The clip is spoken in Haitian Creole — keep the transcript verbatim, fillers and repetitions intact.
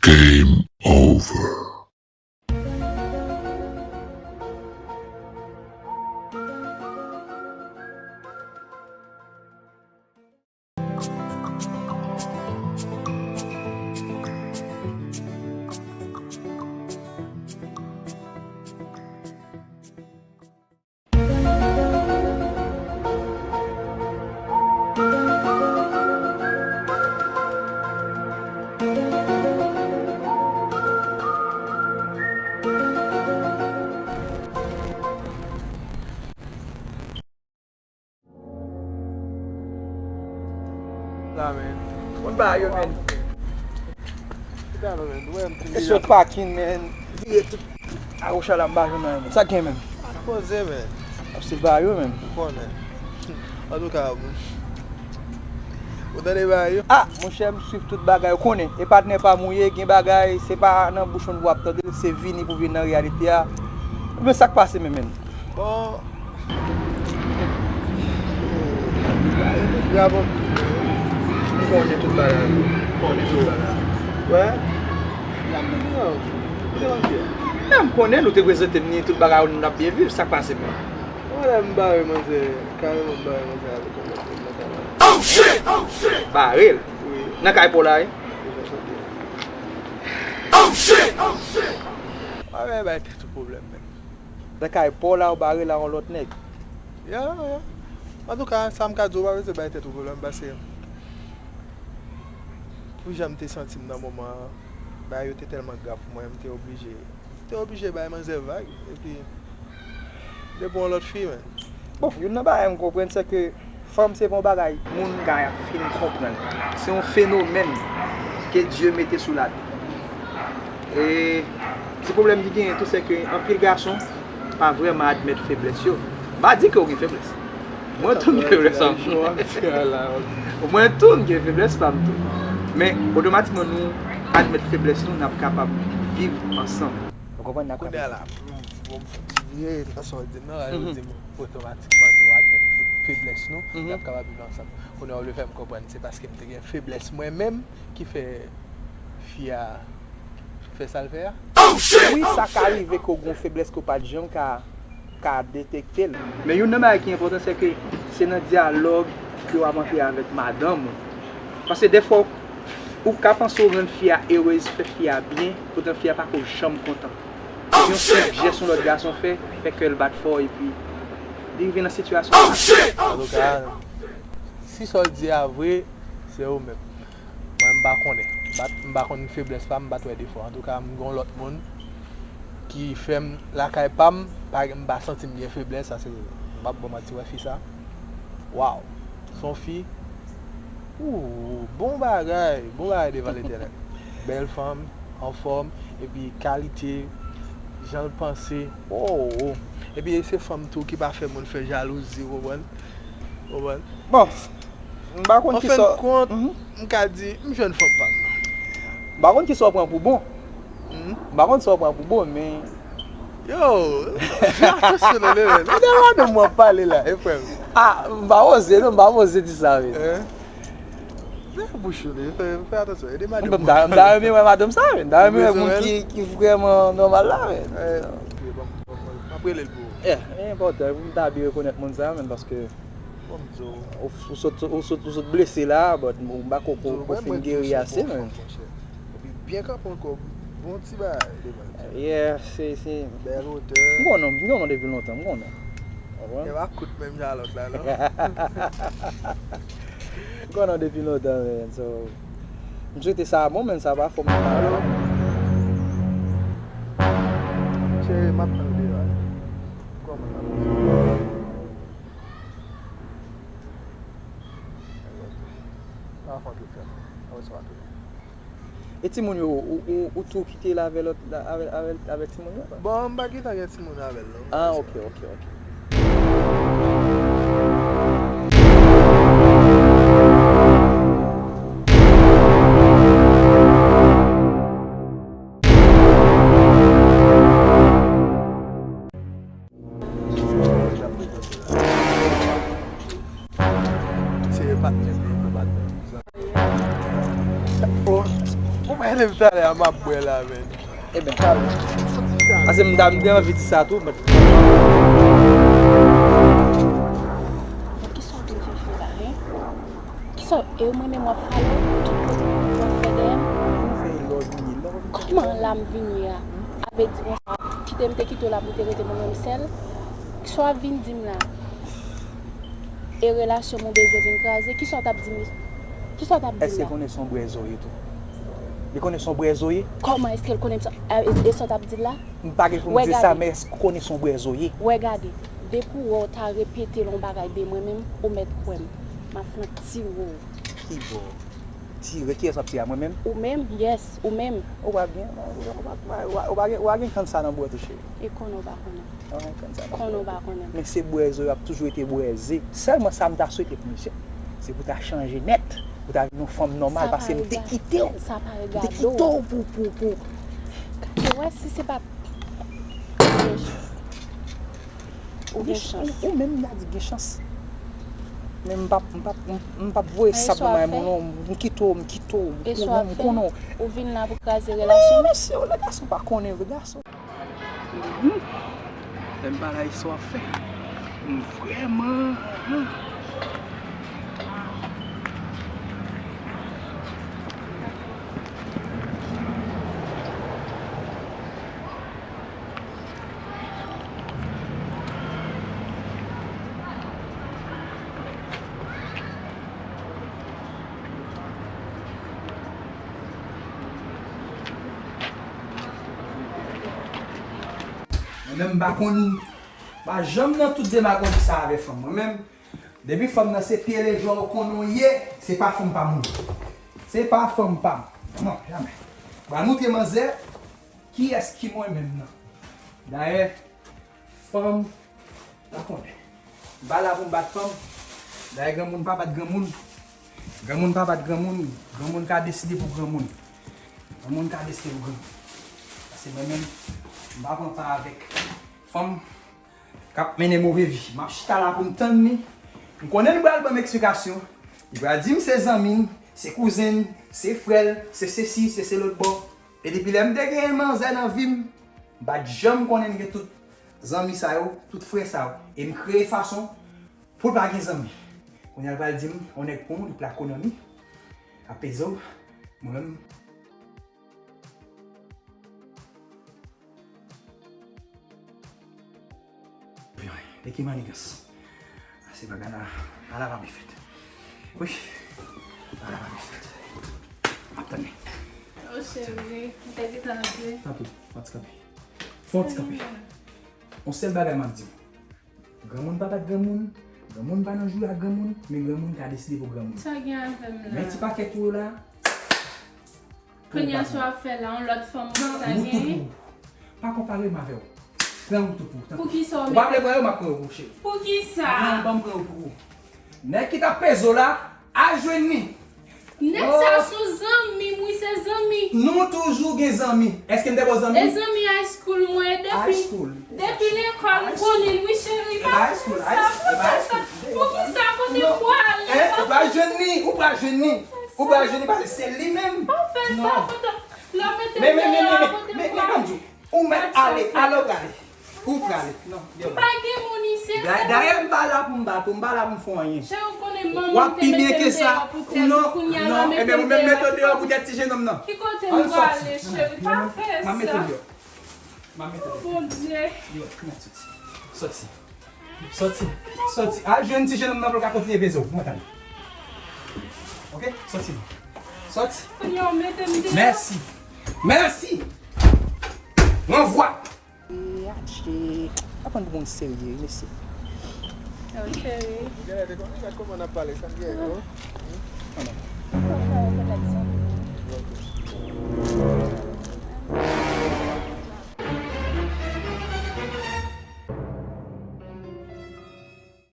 Game over. La, man. Moun ba yo, man. Esot pakin, man. Vire tout. A, Rochelle, m pa jwenn anyen, man. Sa gen, man? Poze, man. Ap stil ba yo, man. Ou konnen. Antouka, ou tande ba yo? Ah, monchè, m swiv tout bagay. Ou konnen, e patnè pa m ou ye, gen bagay, se pa nan bouch moun pou w ap tande l, se vini pou vin nan reyalite a. Men sa k pase, man, man? Bon, Bravo. M konnen tout bagay. M konnen tout bagay. Wè. Yo, yo, yo. Lè m konnen nou te prezante m ni tout bagay, nou t ap byen viv, sa k pase menm? Wè, m bare manzè, kareman m bare manzè avèk yon lòt moun nan kay la. Bare l? Wi. Nan kay pa w la, wi? Wi, nan kay la. Bagay bay tèt ou pwoblèm, menm. Nan kay pa w la, ou bare la yon lòt nèg. Ya, ya. Antouka, sa m ka di w, pa bezwen bay tèt ou pwoblèm, paske pou jan m te santi m nan moman an, bagay yo te tèlman grav pou mwen, m te oblije, m te oblije bay manzè vag, epi depi yon lòt fi, men. Bon, youn nan bagay m konprann, se ke fanm se pa yon bagay moun ka fin konprann. Se yon fenomèn ke Dye mete sou latè. E ti pwoblèm ki genyen tou, se ke anpil gason pa vrèman admèt feblès yo. M pa di ke w gen feblès. Mwen tou m gen feblès an. Mwen tou m gen feblès pa m tou. Men, otomatikman, nou admèt feblès nou, n ap kapab viv ansanm. Ou konprann? N ap kapab. Kounye a la, bon, m fè ti vire, nan sa w di m nan, ou di m otomatikman nou admèt fe-, feblès nou, n ap kapab viv ansanm. Kounye a, ou vle fè m konprann, se paske m te gen feblès mwen menm ki fè fi a fè sa l fè a? Wi, sa ka rive ke w gen yon feblès ke w pa t janm ka, ka detekte l. Men youn nan bagay ki enpòtan, se ke se nan dyalòg ke w ap antre avèk madanm ou. Paske dèfwa, ou ka panse w rann fi a erez, fè fi a byen, poutan fi a pa ko janm kontan. Yon senp jès yon lòt gason fè, fè kè l bat fò, epi li rive nan sitiyasyon sa. Antouka, si sa w di a vre, se ou menm. Mwen, m pa konnen. M pa, m pa konn feblès pa m, m pa t wè defo. Antouka, m gon lòt moun ki fè m lakay pa m, pa, m pa santi m gen feblès, sa se, m p ap ba w manti, wè fi sa. Waw! Se yon fi, ou, bon bagay, bon bagay devan Letènèl. Bèl fanm, anfòm, epi kalite, jan l panse, oh, oh. Epi se fanm tou ki pa fè moun fè jalouzi, ou konprann? Ou konprann? Bon, m pa konn kisa. An fen de kont, m ka di, m jwenn fanm pa m nan. M pa konn kisa w pran pou bon. M pa konn sa w pran pou bon, men. Yo, fè atansyon non, Level. Ou gen madanm w ap pale la, e frè m. Ah, m pa oze non, m pa oze di sa, men. Hein? Fè bouch ou, fè, fè atansyon. E de madanm. M ta, m ta renmen wè madanm sa, men. M ta renmen wè moun ki, ki vrèman nòmal la, men. Eh, ok, bon, bon, bon. M ap rele l pou ou. Yeah, e enpòtan pou m ta byen rekonèt moun sa, men, paske Bon, m di w. Ou, ou sot, ou sot, ou sot blese la, but m pa ko, ko, ko fin geri ase, men. Epi byen kanpe ankò, bon ti bagay devan l. Yeah, se, se. Bèl otè. M konnen, m konnen depi lontan, m konnen. Ou konprann? E pa kout menm jan lòt la, non? M konnen depi lontan, men, so, m swete sa bon, men sa pa fò m pa. Alo? Cheri, m ap tann ou deyò a. Kòman l ap? Pa fè anpil fè. Apre sa, w a tounen. E timoun yo, ou, ou, ou tou kite l avè lòt, avè, avè, avè timoun yo? Bon, m pa gentan gen timoun avè l, non. Ah, ok, ok, ok. Se patnè m, se patnè m. Oh, oh, Gade m talè a m ap bwè la, men. Ebyen, talè. Paske m ta, m te anvi di sa tou, men. Kisa w vin chèche la, hein? Kisa, e mwen menm w ap fale, tout kote w ap fè dèyè m? Kòman la m vin ye a? A vle di konsa, kite m te kite w la pou w te rete mwen menm sèl? Kisa w ap vin di m la? E relasyon m ou bezwen vin kraze? Kisa w t ap di m? Kisa w t ap di m la? Èske l konnen se yon bwèzo w ye tou? Li konnen se yon bwèzo w ye? Kòman èske l konnen sa? E, e, e sa w t ap di l la? M pa gen pou m di sa, men èske w konnen se yon bwèzo w ye? Wè gade, depi w wè w ta repete l yon bagay de mwen menm, ou mèt kwè m. M ap fè yon ti wo. Ki bò? Tire, kiyès w ap tire a, mwen menm? Ou menm, yes, ou menm. Ou pa gen, ou pa, ou pa, ou pa gen, ou pa gen kann sa nan bwèt ou, cheri. E konnen w pa konnen. Ou pa gen kann sa nan bwèt ou. Konnen w pa konnen. Men se bwèze, w ap toujou rete bwèze. Sèlman sa m ta swete pou misye, se pou ta chanje nèt, pou ta vin yon fanm nòmal, paske m te kite w. Sa pa regade w. M te kite w pou, pou, pou. Gade, wè si se pa, ou gen chans. Ou gen chans. Ou, ou menm, y a di gen chans. Men m p ap, m p ap, m, m p ap voye sab nan may mwen non, m kite w, m kite w, m konnen w, m konnen w. Ou vin la pou kraze relasyon? Non, mesye, lè gason pa konnen vre, gason. Mhm. Lè m pa la, sa w ap fè? M vrèman. Mwen menm m pa konn, pa janm nan tout demagoji sa avè fanm. Mwen menm, depi fanm nan se pye lejwa ou konnen w ye, se pa fanm pa m ou ye. Se pa fanm pa m. Non, jamè. Ba moutre manzè kiyès ki mwen menm nan. Dayè, fanm, pa konnen. M pa la pou m bat fanm. Dayè, granmoun pa bat granmoun. Granmoun pa bat granmoun. Granmoun ka deside pou granmoun. Granmoun ka deside pou granmoun. Paske mwen menm, m pa pran pa avèk fanm k ap mennen move vi. M ap chita la pou m tann li. M konnen li pral ban m eksplikasyon. Li pral di m se zanmi m, se kouzen m, se frè l, se sesi, se, se lòt bò. E depi lè m te gen manzè nan vi m, m pa t janm konnen m gen tout zanmi sa yo, tout frè sa yo. E m kreye fason pou l pa gen zanmi. Kounye a l pral di m, yon nèg pou ou, li pral konnen li, ap peze w, mwen menm. Purée, de ki manigans? Se bagay la, ala pa byen fèt. Wi, ala pa byen fèt. M ap tann li. Oh, cheri, m te gentan antre. Tanpri, fè yon ti kanpe. Fè yon ti kanpe. Yon sèl bagay m ap di w. Granmoun pa bat granmoun, granmoun pa nan joure ak granmoun, men granmoun ka deside pou granmoun. Sa gen avè m la? Men ti pakèt ou yo la, Kounye a sa w ap fè la, yon lòt fanm ou sa genyen? Pran wout ou pou ou. Pa konpare m avè w. Pran wout ou pou ou, tanpri. Poukisa w... Ou pa vle pran yo, m ap pran yo pou ou, cheri. Poukisa? Pran, ban m pran yo pou ou. Nèg ki t ap peze w la, al jwenn li. Nèg sa se yon zanmi m, wi, se zanmi. Nou toujou gen zanmi. Èske m te ba w zanmi? E zanmi high school mwen, depi, depi lekòl, m konnen l, wi, cheri. Pa fè sa, pa fè sa. Poukisa kote m pwale? Ou pral jwenn li, ou pral jwenn li. Ou pral jwenn li paske se li menm. Pa fè sa, pandan lè w mete m deyò a kote m pwale. Ou mèt ale, ale w prale. Ou prale. Non, m pa gen moun isit. Dayè m pa la pou m bat ou, m pa la pou m fè w anyen. Cheri, ou konnen manman m te mete m deyò poutèt ou, kounye a la mete m deyò poutèt ti jenòm nan. Ki kote m prale, cheri? Pa fè sa. M ap mete w deyò. M ap mete w deyò. Oh, Bondye. Yo, mèt soti. Soti. Soti. Soti. Al jwenn ti jenòm nan pou l ka kontinye peze w. Mwen tann. Oke? Soti. Soti. Kounye a w mete m deyò. Mèsi. Mèsi. Ranvwa. E, adje. Pa pran pou moun serye, mesye. Yo, cheri. Genlè te konnen, gad kòman n ap pale, sa m gen, yo.